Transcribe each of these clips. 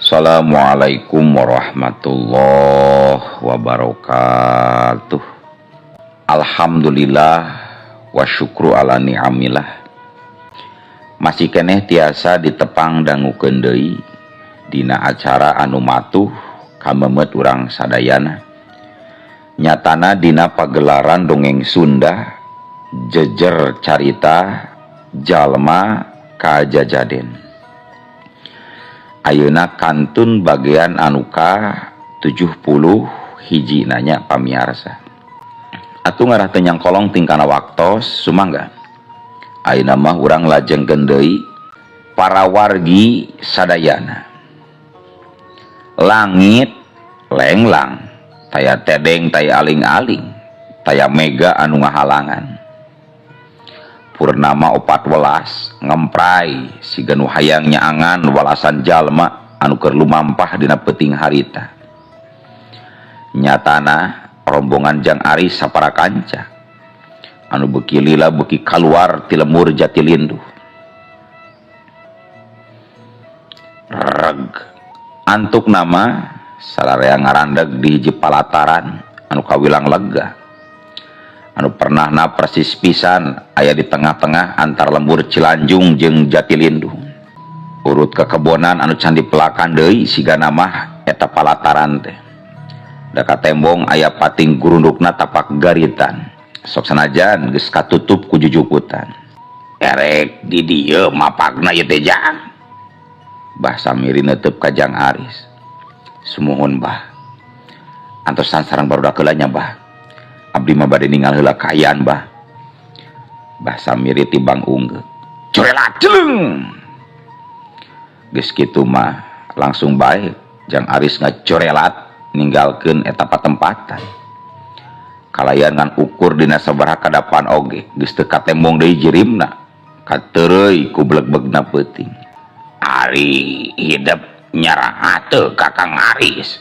Assalamualaikum warahmatullahi wabarakatuh. Alhamdulillah wa syukru ala ni'amillah. Masih keneh tiasa ditepang dangukeun deui dina acara anu matuh kamemet urang sadayana. Nyatana dina pagelaran dongeng Sunda Jejer Carita Jalma Kajajaden. Ayeuna kantun bagian anu ka 70 hiji nanya pamiarsa. Atuh ngarah teu nyangkolong tingkana waktos sumangga. Ayeuna mah urang lajengkeun deui para wargi sadayana. Langit lenglang, taya tedeng taya aling-aling, taya mega anu ngahalangan. Purnama opat welas ngempray siga nu hayang nyaangan walasan jalma anu keur lumampah dina peuting harita. Nyatana rombongan Jang Aris sapara kanca anu beuki lila beuki kaluar ti lemur Jatilinduh. Reg antuk nama sararea ngarandeg di hiji palataran anu kawilang lega anu pernahna persis pisan aya di tengah-tengah antar lembur Cilanjung jeung Jatilinduh. Urut kekebonan anu can dipelakan deui sigana mah eta palataran teh. Da katembong aya pating gurundukna tapak garitan. Sok sanajan geus katutup ku jujukutan. Erek di dieu mapagna ieu teh Jang. Bah Samiri neuteub ka Jang Aris. Sumuhun bah. Antosan sareng barudak heula nya bah. Abdi mah bade ningal heula kaayaan bah. Bah Samiri tibang unggeuh. Corelat jeleng. Geus kitu mah langsung bae Jang Aris ngacorelat ninggalkeun eta patempatan. Kalayan ngan ukur dina sabaraha kadapan oge geus teu katembong deui jirimna. Kateureuy ku blegbegna peuting. Ari hidep nyarah teu ka Kang Aris.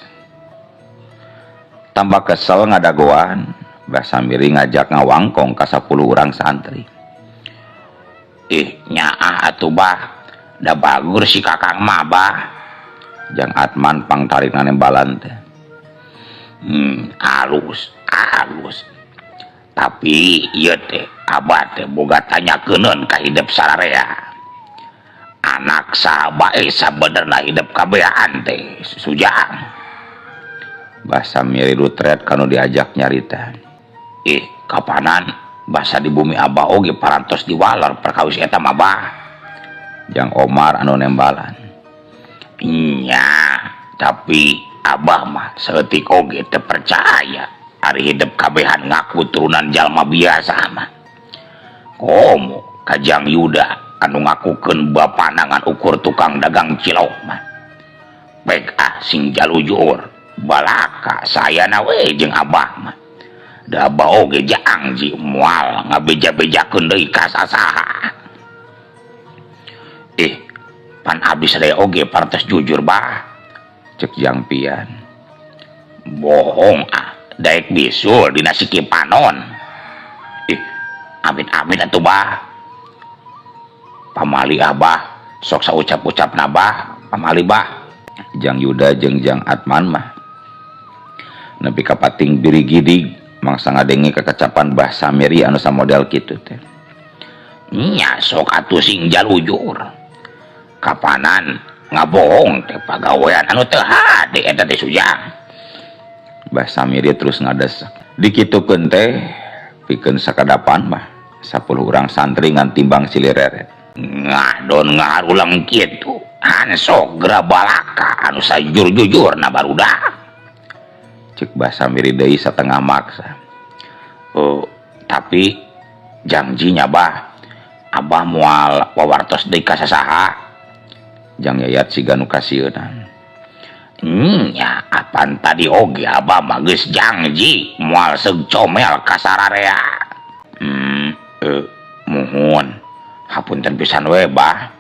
Tambah kesel ngadagoan, Bah Samiri ngajak ngawangkong ka 10 urang santri. Ih, nyaah atuh bah, da bagur si Kakang mah bah. Jang Atman pangtarikna nembalan teh. Alus, alus. Tapi ieu teh abah teh boga tanyakeun ka hidep sararea. Anak saha bae sabenerna hidep kabeaan teh Sujang. Bah Samiri lutret kanu diajak nyarita. Ih, kapanan basa di bumi abah oge parantos diwaler perkawis eta mah bah. Jang Omar anu nembalan. Nya, tapi abah mah saeutik oge teu percaya ari hidep kabehan ngaku turunan jalma biasa mah. Komo ka Jang Yuda anu ngakukeun bapana ngan ukur tukang dagang cilok mah. Pek ah sing jalujur balaka sayana we jeung abah mah. Da abah oge jaang ji moal ngabeja-bejakeun deui ka sasaha. Ih, pan abdi sadaya oge parantos jujur bah. Cek Jang Pian. Bohong ah, daek bisul dina siki panon. Ih, amit-amit atuh bah. Pamali abah, sok saucap-ucap nabah, pamali bah. Jang Yuda jeung Jang Atman mah nepi ka pating birigidig mangsa ngadenge kekacapan Bah Samiri anu samodel kitu teh. Nya sok atuh sing jalujur. Kapanan ngabohong teh pagawean anu teu hade eta teh Sujang. Bah Samiri terus ngadesak. Dikitukeun teh pikeun sakadapan mah 10 urang santri ngan timbang silireret. Ngadon ngarulang kitu. Hansok geura balaka anu sajujur-jujurna barudak. Cek Bah Samiri deui satengah maksa. Oh, tapi janjinya bah, abah moal wawartos deui ka sasaha. Jang Yayat siga nu kasieuna. Nya apan tadi oge abah mah geus janji moal seug comel ka sararea. Muhun. Hapunten pisan we bah.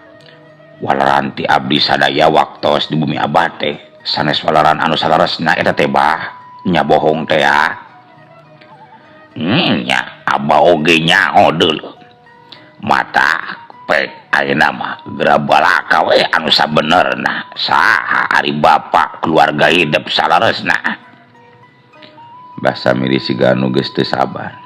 Waleran ti abdi sadaya waktos di bumi abah teh sanes waleran anu saleresna eta teh bah. Nya bohong teh ya. Nya abah oge nyaho deuleu. Mata Pek ayeuna mah geura balaka we anu sabenerna saha ari bapak keluarga hidep saleresna. Bah Samiri siga anu geus teu sabar.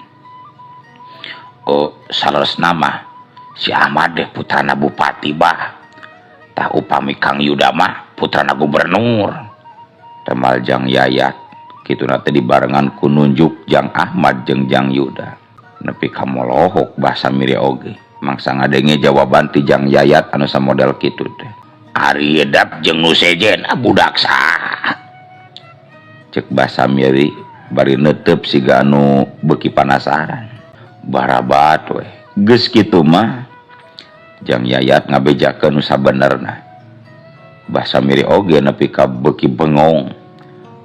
Oh, saleresna mah si Ahmad deh putrana bupati bah. Tah upami Kang Yuda mah putrana gubernur. Temal Jang Yayat kituna teh dibarengan ku nunjuk Jang Ahmad jeung Jang Yuda. Nepi ka molohok Bah Samiri oge. Mangsa ngadenge jawaban ti Jang Yayat anu samodel kitu teh. Ari Edap jeung nu sejen budak saha? Cek Bah Samiri bari neuteup siga anu beuki panasaran. Barabat we. Geus kitu mah Jang Yayat ngabejakeun nu sabenerna. Bah Samiri oge nepi ka beuki bengong.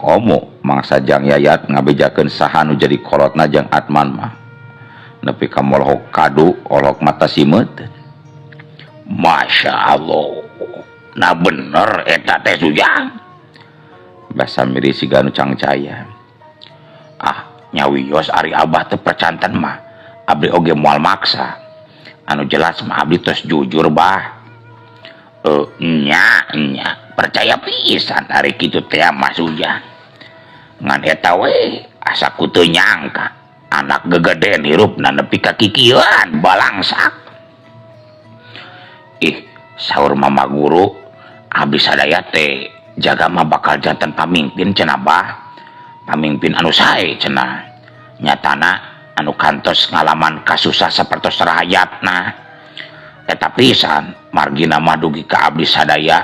Komo mangsa Jang Yayat ngabejakeun saha nu jadi kolotna Jang Atman mah. Nepi ka molohok kadu olok mata simeut. Masya Allah. Nah bener eta teh Sujang. Bah Samiri siga nu cangcaya. Ah, nyawios ari abah teu percanten mah. Abdi oge moal maksa. Anu jelas mah abdi tos jujur bah. Nya nya percaya pisan ari kitu teh mah Sujang. Ngan eta we asa ku teu nyangka anak gegeden hirupna nepi ka kikieuan balangsak. Ih, saur mama guru abdi sadaya teh jaga mah bakal janten pamimpin cenah bah. Pamimpin anu sae cenah. Nyatana anu kantos ngalaman kasusah sapertos rahayatna. Eta pisan margina mah dugi ka abdi sadaya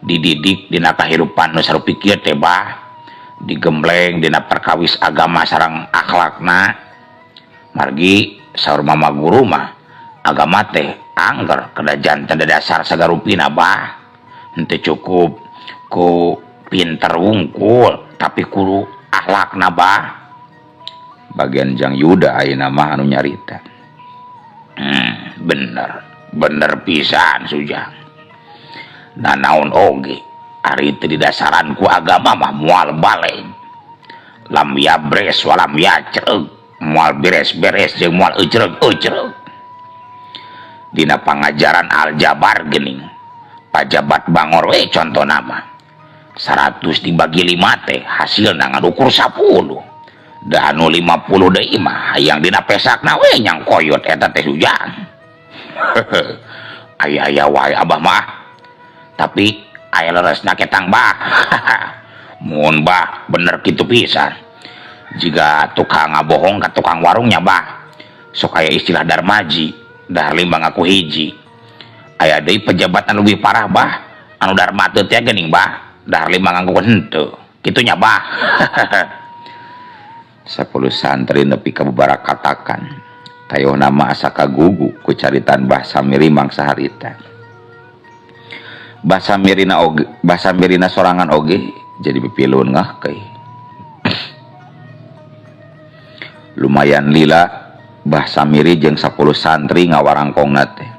dididik dina kahirupan nu sarupi kieu teh bah. Digembleng dina perkawis agama sareng akhlakna. Margi saur mama guru mah agama teh angger kedah janten dasar sagarupina bah. Henteu cukup ku pinter wungkul tapi kudu akhlakna bah. Bagian Jang Yuda ayeuna mah anu nyarita. Bener, bener pisan Sujang. Nah naon oge ari teu didasaran ku agama mah moal baleng. Lam yabres walam yacreug, moal beres-beres jeung moal eucreug-eucreug. Dina pangajaran aljabar geuning. Pajabat bangor we contona mah. 100 dibagi 5 teh hasilna ngadukur 10. Da anu 50 deui mah hayang dina pesakna we nyang koyot eta teh Sujang. Aya-aya wae abah mah. Tapi aya leresna ketang bah. Mun bah bener kitu pisan. Jiga tukang ngabohong ka tukang warungnya bah. Sok aya istilah darmaji, dahar lima ngaku hiji. Aya deui pejabat anu leuwih parah bah, anu darma teu teh geuning bah, dahar lima ngaku henteu. Kitu nya bah. 10 santri nepi ka babarakatakan. Tayoh nama asa kagugu ku caritan Bah Samiri mangsa harita. Bah Samirina oge, Bah Samirina sorangan oge jadi pipilun ngahkeui. Lumayan lila Bah Samiri jeung 10 santri ngawarangkongna teh.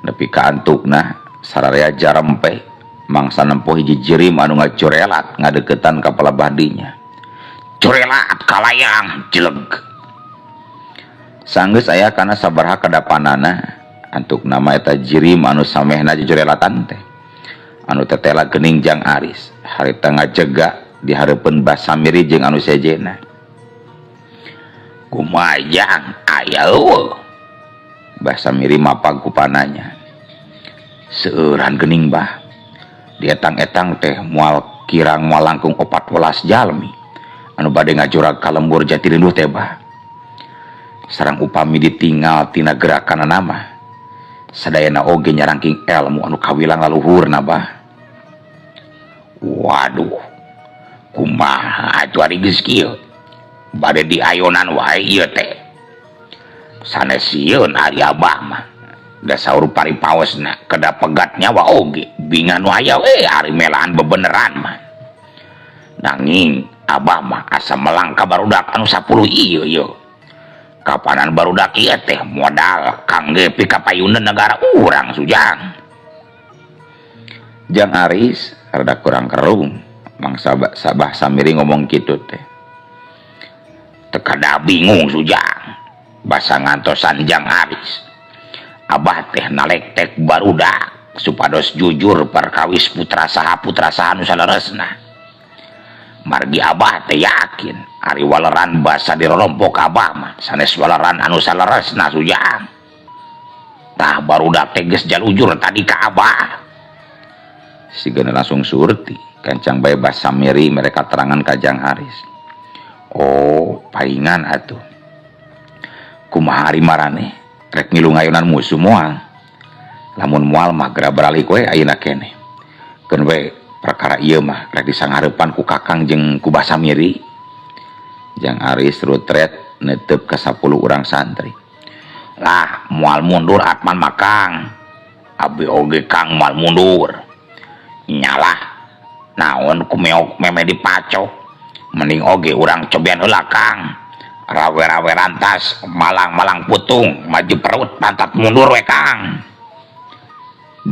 Nepi ka antukna sararea jarempe mangsa nempo hiji jirim anu ngacurelat ngadeukeutan ka palebah dinya. Curelat kalayang jeleg. Sanggeus aya kana sabaraha kadapanana antuk nama eta jirim anu samehna jujurelatan teh. Anu tetela geuning Jang Aris harita ngajega di hareupeun Bah Samiri jeung anu sejena. Kumaha Jang aya eueuh? Bah Samiri mapag ku pananya. Seueuran geuning bah. Dietang-etang teh moal kirang moal langkung 14 jalmi anu bade ngajurag ka lembur Jatirinduh teh bah. Sareng upami ditinggal tina gerakanna mah sadayana oge nyarangking ilmu anu kawilang laluhurna bah. Waduh, kumaha atuh ari geus kieu? Bade diayonan wae ieu teh. Sanes sieun ari abah mah. Da saur paripaosna kedah pegat nyawa oge bingah nu aya we ari melaan bebeneran mah. Nanging abah mah asa melang ka barudak anu 10 ieu ieu. Kapanan barudak ieu teh modal kangge pikapayuneun negara urang Sujang. Jang Aris rada kurang kerung mangsa Bah Samiri ngomong kitu teh. Teu kada bingung Sujang. Basa ngantosan Jang Aris. Abah teh nalektek barudak supados jujur perkawis putra saha nu saleresna. Margi Abah teh yakin ari waleran basa dirorompok Abah mah sanes waleran anu saleresna Sujang. Tah barudak teh geus jalujur tadi ka Abah. Sigana langsung surti kancang bae Bah Samiri mere katerangan ka Jang Aris. Oh, paingan atuh. Kumaha ari maraneh rek ngilu ngayunan musuh moal. Lamun moal mah geura baralik we ayeuna keneh. Keun we perkara ieu mah rek disangareupan ku Kakang jeung ku Bah Samiri. Jang Aris rutret netep ka 10 urang santri. Lah moal mundur Atman mah Kang. Abi oge Kang moal mundur. Nyalah naon ku meok meme dipacok. Mending oge urang cobian heula Kang. Rawe-rawe rantas, malang-malang putung, maju perut pantat mundur we Kang.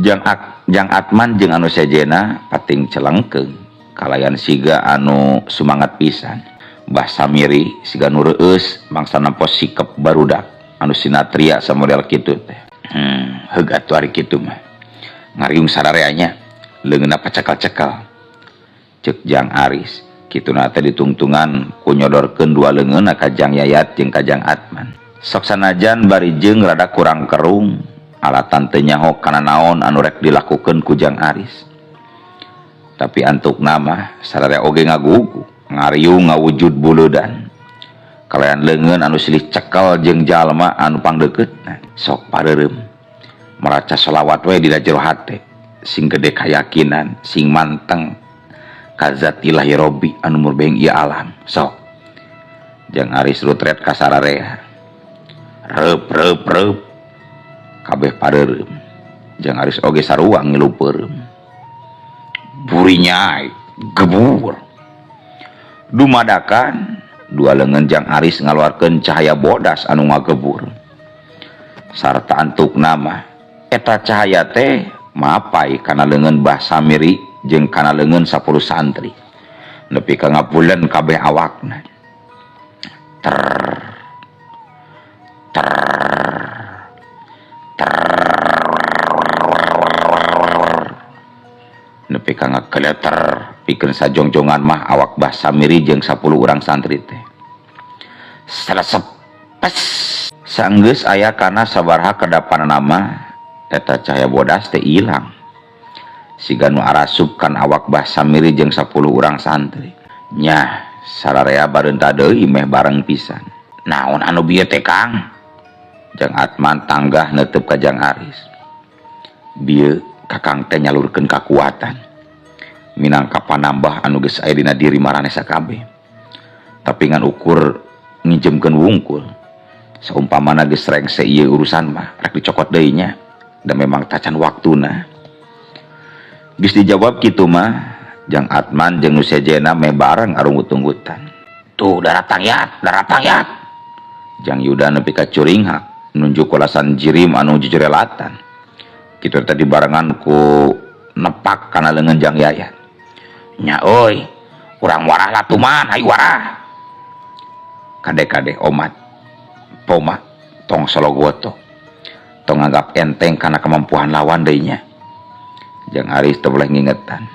Jang Atman jeung anu sejena pating celengkeung kalayan siga anu sumangat pisan. Bah Samiri siga nu reueus mangsa nempo sikep barudak anu sinatria samodel kitu teh. Heug atuh ari kitu mah. Ngariung sararea nya leungeunna pacekel-cekel. Ceuk Jang Aris kituna teh ditungtungan ku nyodorkeun dua leungeunna ka Jang Yayat jeung ka Jang Atman. Sok sanajan bari jeung rada kurang kerung alatan teu nyaho kana naon anu rek dilakukeun ku Jang Aris. Tapi antukna mah sararea oge ngagugu, ngariung ngawujud buleudan. Kalayan leungeun anu silih cekel jeung jalma anu pangdeukeutna. Sok pareureum maraca sholawat we dina jero hate, sing gede kayakinan, sing manteng kazat ilahi robbi anu murbeng ieu alam. Sok Jang Aris rutret ka sararea. Reup reup reup kabeh pareureum. Jang Aris oge sarua ngilu peureum. Burinyai gebur. Dumadakan dua leungeun Jang Aris ngaluarkeun cahaya bodas anu ngagebur. Sarta antukna mah eta cahaya teh mapai kana leungeun Bah Samiri jeung kana leungeun 10 santri. Nepi ka ngabuleun kabeh awakna. Ter ter ter nepi ka ngakeleter pikeun sajongjongan mah awak Bah Samiri jeung 10 urang santri teh. Selesep pes sanggeus aya kana sabaraha kedapanana mah eta cahaya bodas teh ilang. Siga nu arasup kan awak Bah Samiri jeung 10 urang santri. Nyah sararea bareunta deui meh bareng pisan. Naon anu bieu teh Kang? Jang Atman tanggah neuteub ka Jang Aris. Bieu Kakang teh nyalurkeun kakuatan minangka panambah anu geus aya dina diri maraneh sakabeh. Tapi ngan ukur nginjemkeun wungkul. Saumpamana geus rengse ieu urusan mah rek dicokot deui nya, da memang tacan waktuna. Geus dijawab kitu mah Jang Atman jeung nu sejena meh bareng arunggut-unggutan. Tuh daratang yat, daratang yat. Jang Yuda nepi ka curinghak nunjuk walasan jirim anu jujurelatan. Kitu teh dibarengan ku nepak kana leungeun Jang Yayat. Nya euy, urang warah lah tuman, hayu warah. Kade-kade omat, poma, tong sologoto. Tong nganggap enteng kana kemampuan lawan deui nya. Jang Aris teu boleh ngingetan.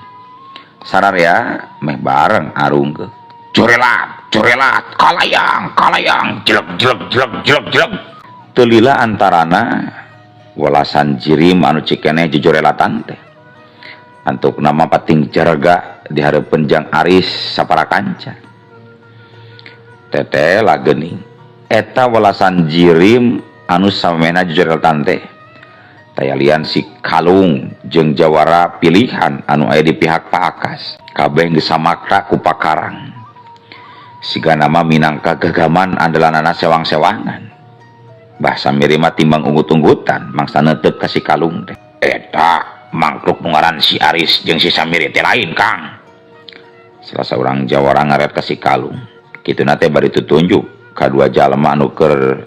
Sararea meh bareng arung ke. Curelat, curelat, kalayang, kalayang, jelek, jelek, jelek, jelek, jelek. Teu lila antarana walasan jirim anu cikeneh jujurelatan teh. Antuk nama pating jarga di hareupeun Jang Aris sapara kanca. Teteh lagening eta walasan jirim anu samemehna jujurelatan teh. Tayalian si Kalung jeung jawara pilihan anu aya di pihak Pak Akas. Kabeh geus samakta ku pakarang. Siga nama minangka gagaman andalanana sewang-sewangan. Bah Samiri mah timbang unggut-unggutan mangsa neuteup ka si Kalung teh. Eta mangkluk nu ngaran si Aris jeung si Samiri teh lain Kang. Salah saurang jawara ngaret ka si Kalung. Kituna teh bari tutunjuk ka dua jalma anu keur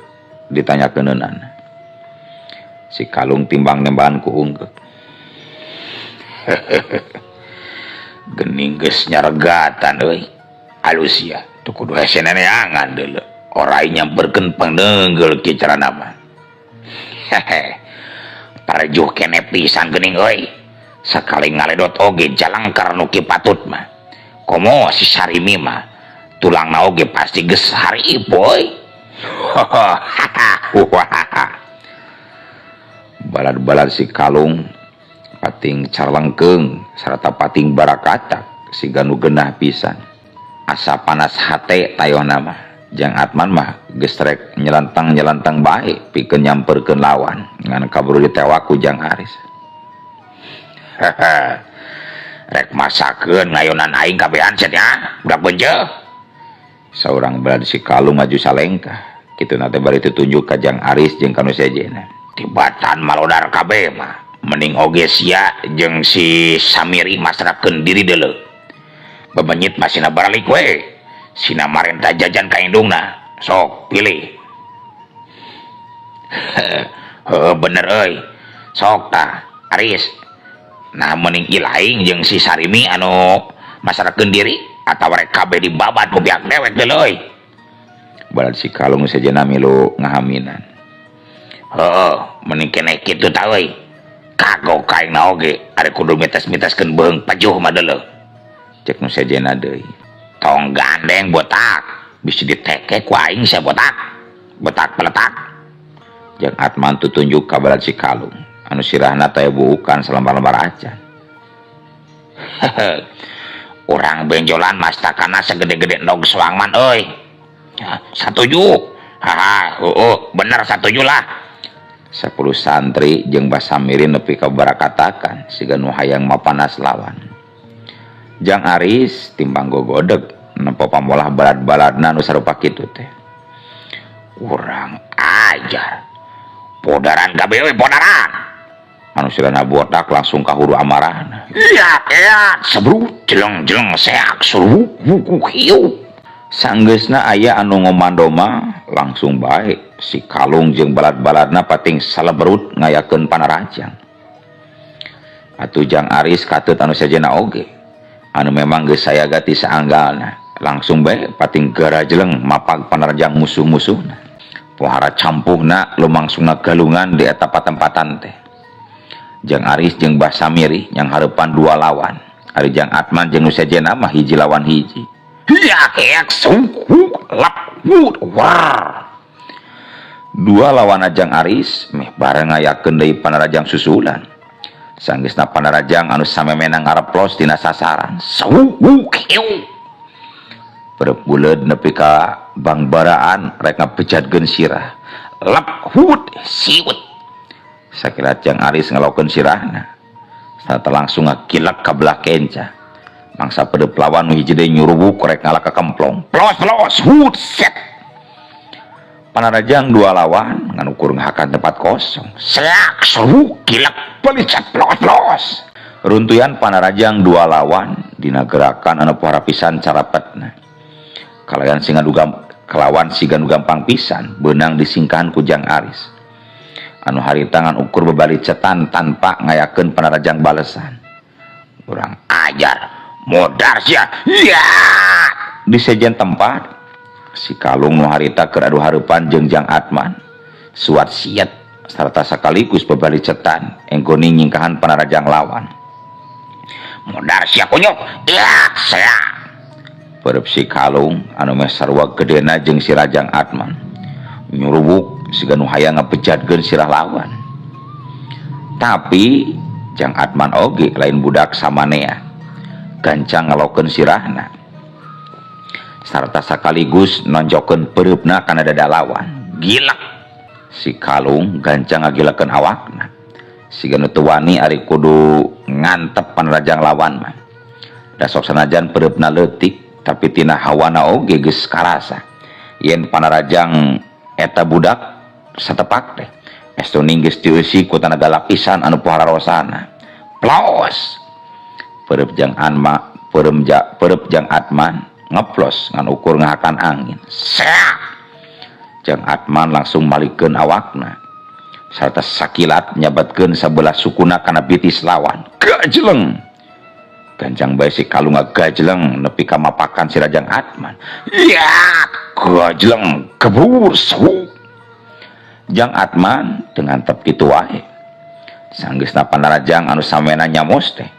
ditanyakeunana. Si Kalung timbang nembahan ku unggeuk. Gening geus nyaregatan euy. Alus sia, teu kudu hese neneangan deuleu. Orai nyamperkeun panenggel kieu carana mah. Hehe. Parejuh keneh pisan geuning euy. Sakali ngaledot oge jalangkar nu patut mah. Komo si Sarimi mah tulangna oge pasti geus harip euy. Balad-balad si kalung pating carlengkeung sarta pating barakatak siga nu genah pisan. Asa panas hate tayohna mah. Jang Atman mah geus rek nyelentang-nyelentang bae pikeun nyamperkeun lawan ngan kaburu ditewak ku Jang Aris. Rek masakeun ngayonan aing kabehan sia nya budak beunjeuh. Saurang balad si kalung maju salengkah kituna teh bari ditunjuk ka Jang Aris jeung ka nu sejenna. Tibatan malodar kabeh mah mending oge sia jeung si Samiri masrahkeun diri deuleu. Bebenyit masina baralik we. Sina marenta jajan ka indungna. Sok pilih. Heuh bener euy. Sok tah Aris. Nah mending ilaing jeung si Sarimi anu masrahkeun diri atawa rek kabeh dibabat ku pihak dewek deuleu euy. Balad si kalung sejenna milu ngahaminan. Heuh, mending keneh kitu tah euy. Kagok ka aingna oge ari kudu mites-miteskeun beuheung pajuh mah deuleu. Cek nu sejenna deui. Tong gandeng botak, bisi ditekek ku aing sia botak. Botak peletak. Jang Atman tutunjuk ka balad si kalung anu sirahna teh buukan salambar-lambar acan. Urang benjolan mastakana segede-gede endog soangman euy. Satuju. Haha, heueuh, bener satuju lah. 10 santri jeung Bah Samiri nepi ka barakatakan siga nu hayang mapanas lawan. Jang Aris timbang gogodeg nempo pamolah balad-baladna nu sarupa kitu teh. Urang ajar. Podaran kabeh we podaran. Anu sirahna botak langsung kahuru amarahna. Iya, iya, sebrut jeleng-jeleng seak suruh buku hiu. Sanggeusna aya anu ngomando mah langsung bae si kalung jeung balad-baladna pating saleberut ngayakeun panarajang. Atuh Jang Aris katut anu sejenna oge. Anu memang geus sayaga ti saanggalna langsung bae pating garajeleng mapag panarajang musuh-musuhna. Pohara campuhna lumangsungna galungan di eta patempatan teh. Jang Aris jeung Bah Samiri yang hareupan dua lawan. Ari Jang Atman jeung nu sejenna mah hiji lawan hiji. Hiak hiak suhu lap wut war. Dua lawan Jang Aris meh bareng ngayakeun deui panarajang susulan. Sanggeusna panarajang anu samemena ngareplos tina sasaran. Suhu kieu. Perep buleud nepi ka bangbaraan rek ngabejadkeun sirah. Lap hut siut. Sakilat Jang Aris ngalokeun sirahna. Sarta langsung ngakilek ka belah kenca. Mangsa pedep lawan nu hiji deui nyurubuk rek ngalak ka kemplong. Plos plos hut set. Panarajang dua lawan ngan ukur ngahakan tempat kosong. Seak seru kilek pelicat plos plos. Runtuyan panarajang dua lawan dina gerakan anu pohara pisan carapetna. Kalayan singa dugam kalawan siga nu gampang pisan beunang disingkahan ku Jang Aris. Anu harita ngan ukur bebalicetan tanpa ngayakeun panarajang balesan. Urang ajar modar sia. Iya. Di sejen tempat si kalung nu harita keur adu hareupan jeung Jang Atman suat siet sarta sekaligus bebalicetan enggoni nyingkahan panarajang lawan. Modar sia kunyuk. Iya, sia. Perep si kalung anu meh sarua gedena jeung si Rajang Atman nyurubuk siga nu hayang ngabejadkeun sirah lawan. Tapi Jang Atman oge lain budak samanea gancang ngalokeun sirahna sarta sekaligus nonjokeun pereupna kana dada lawan. Gilek si kalung gancang ngagilekeun awakna siga nu teu wani ari kudu ngantep panarajang lawan mah. Da sok sanajan pereupna leutik tapi tina hawana oge geus karasa yen panarajang eta budak satepak teh estu geus dieusi ku tanaga lapisan anu pohara rosana. Plos perep Jang Anma perep Jang Atman ngeplos ngan ukur ngahakan angin. Seak Jang Atman langsung malikeun awakna sarta sakilat nyabatkeun sabelah sukuna kana bitis lawan. Gajeleng ganjang bae si kalung ngagajeleng nepi ka mapakan si Rajang Atman. Ya gajeleng gebur suhu Jang Atman dengan tep kitu wae. Sanggeusna panarajang anu samena nyamos teh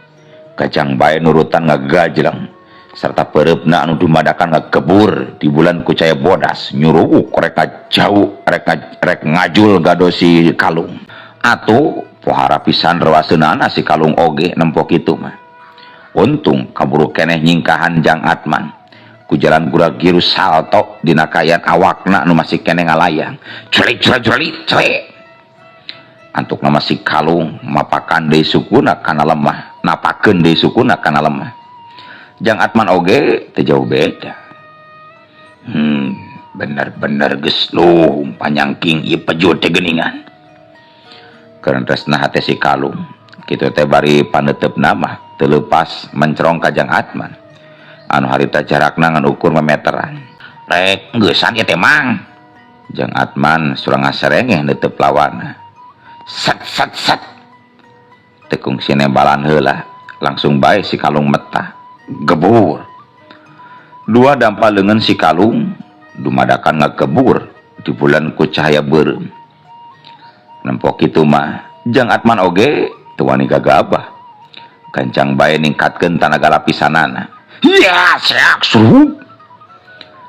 gajang bae nurutan ngagajleng serta peureupna anu dumadakan ngagebur di bulan ku caya bodas nyuruwuk rek ngajauh rek ngajul gado si Kalung. Atuh pohara pisan rewaseunana si Kalung oge nempo kitu mah. Untung kaburu keneh nyingkahan Jang Atman ku jalan gura-giru salto dina kaayaan awakna anu masih keneh ngalayang. Celik celik celik celik. Antuk nama si Kalung mapakan deui sukuna kana lemah, napakeun deui sukuna kana lemah. Jang Atman oge teu jauh beda. Bener-bener geus luhung panyangking ieu pejut teh geuningan. Kerentesna hate si Kalung kitu teh bari paneuteup mah teu leupas mencerong ka Jang Atman anu harita jarakna ngan ukur memeteran. Rek geusan ieu teh mang. Jang Atman surang ngaserengeh neuteub lawana. Set set set. Teu kungsi nembalan heula, langsung bae si Kalung metah. Gebur. Dua dampa leungeun si Kalung dumadakan ngagebur di bulan ku cahaya beureum. Nempo kitu mah Jang Atman oge teu wani gagabah. Gancang bae ningkatkeun tanaga lapisanana. Ya, seak suruh.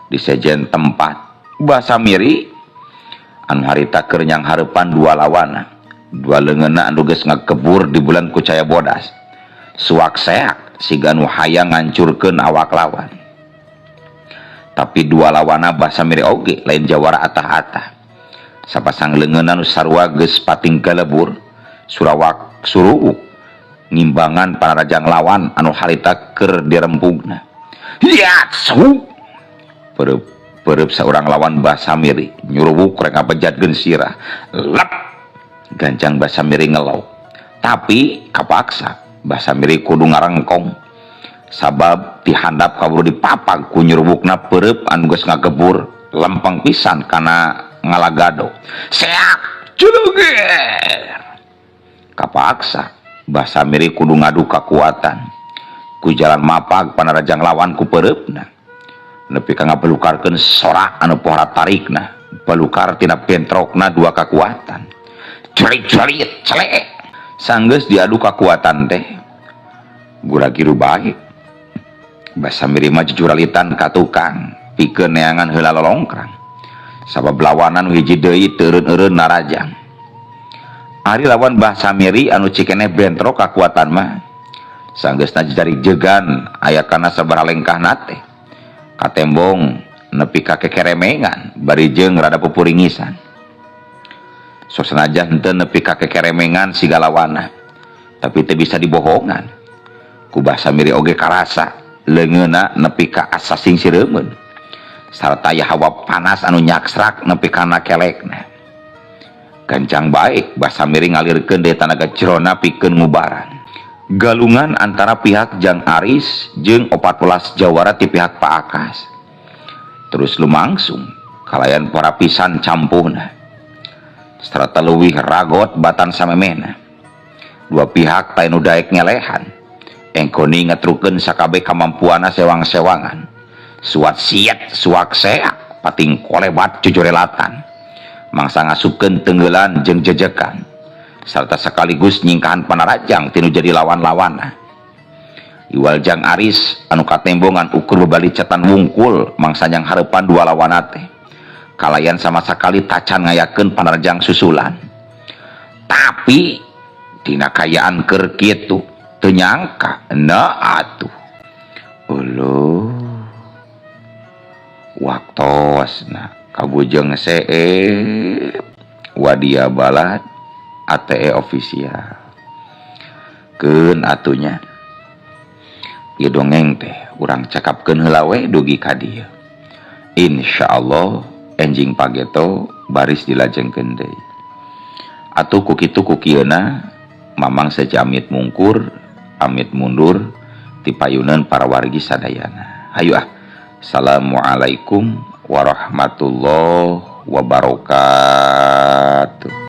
Di sejen tempat Basa Miri anu harita keur nyang hareupan dua lawana. Dua leungeunna anu geus ngagebur di bulan ku cahaya bodas. Suak seak siga nu hayang ngancurkeun awak lawan. Tapi dua lawana Basa Miri oge lain jawara atah-atah. Sapasang leungeunna nu sarua geus pating galebur, surawak suruwuk ngimbangan panarajang lawan anu harita keur dirempugna. Ya, suhu. Pereup pereup saurang lawan Basa Miri nyuruwuk rek ngabejatkeun sirah. Lep. Gancang Basa Miri ngelok. Tapi kapaksa Basa Miri kudu ngarengkong. Sabab dihandap kaburu dipapag ku nyuruwukna peureub anu geus ngagebur lempeng pisan kana ngalagado. Seak juluger. Kapaksa Basa Miri kudu ngadu kakuatan. Ku jalan mapag panarajang lawan ku peureupna. Nepi ka ngabelukarkeun sorak anu pohara tarikna, balukar tina bentrokna dua kakuatan. Celik-celik celek. Sanggeus diadu kakuatan teh gura-giru bae. Basa Miri mah jujuralitan ka tukang pikeun neangan heula lolongkrang. Sabab lawanan hiji deui teu eureun-eureun narajang. Ari lawan Basa Miri anu cikeneh bentrok kakuatan mah sanggeusna jejari jegan aya kana sabaraha lengkahna teh. Katembong nepi ka kekeremengan bari jeung rada pupuringisan. Sok sanajan henteu nepi ka kekeremengan siga lawana, tapi teu bisa dibohongan. Ku Basa Miri oge karasa leungeunna nepi ka asa singsiremeun. Sarta aya hawa panas anu nyaksrak nepi kana kelekna. Gancang bae Basa Miri ngalirkeun deui tanaga jerona pikeun ngubaran. Galungan antara pihak Jang Aris jeung 14 jawara ti pihak Pak Akas. Terus lumangsung kalayan para pisan campuhna. Serta leuwih ragot batan samemehna. Dua pihak teh nu daek ngelehan. Engkoni ngetrukeun sakabeh kamampuanna sewang-sewangan. Suat siet suak seak pating kolebat jujurelatan. Mangsa ngasupkeun tenggelan jeung jejekan. Sarta sekaligus nyingkahan panarajang tinu jadi lawan-lawana. Iwal Jang Aris anu katembongan ukur bebali cetan wungkul mangsa nyang hareupan dua lawana teh. Kalayan sama sakali tacan ngayakeun panarajang susulan. Tapi dina kayaan keur kitu teu nyangka na atuh. Uluh. Waktosna kabujeng seep Wadia Balad ATE official. Keun atunya. Ieu dongeng teh urang cakapkeun heula we dugi ka dieu. Insyaallah enjing pageto baris dilajengkeun deui. Atuh ku kitu ku kieuna Mamang seja amit mungkur, amit mundur ti payuneun para wargi sadayana. Hayu ah. Assalamualaikum warahmatullahi wabarakatuh.